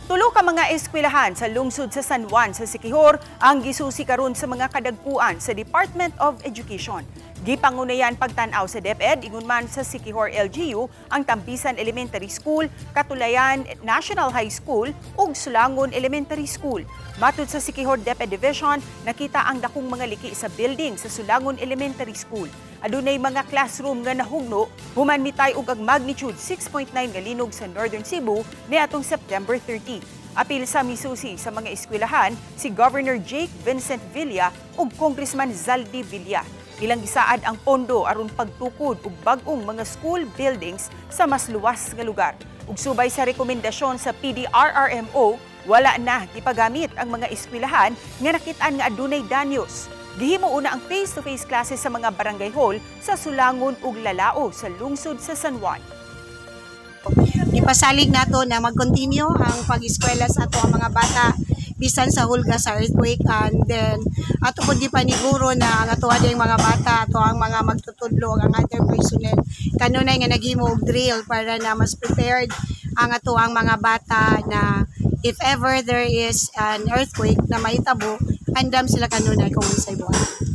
Tulo ka mga eskwelahan sa lungsod sa San Juan sa Siquijor ang gisusi karon sa mga kadagkuan sa Department of Education. Gipangunayan pagtan-aw sa DepEd ingon man sa Siquijor LGU ang Tambisan Elementary School, Katulayan National High School ug Sulangon Elementary School. Matud sa Siquijor DepEd Division, nakita ang dakong mga liki sa building sa Sulangon Elementary School. Adunay mga classroom nga nahugno human mitay og ang magnitude 6.9 nga linog sa Northern Cebu niadtong September 30. Apil sa misusi sa mga eskwelahan si Governor Jake Vincent Villa ug Congressman Zaldy Villa. Ilang gisaad ang pondo aron pagtukod og bag-ong mga school buildings sa mas luwas nga lugar. Ug subay sa rekomendasyon sa PDRRMO, wala na gipagamit ang mga eskwelahan nga nakit-an nga adunay danyos. Gihimo una ang face-to-face classes sa mga barangay hall sa Sulangon ug Lalao sa lungsod sa San Juan. Ipasalig nato na mag-continue ang pag-eskwela sa ato ang mga bata bisan sa hulga sa earthquake, and then ato pud gipaniguro na ang ato ding mga bata, ato ang mga magtutudlo, ang other personnel kanunay nga naghimo og drill para na mas prepared ang ato ang mga bata na if ever there is an earthquake na mahitabo, andam sila kanunay kung unsay buhat.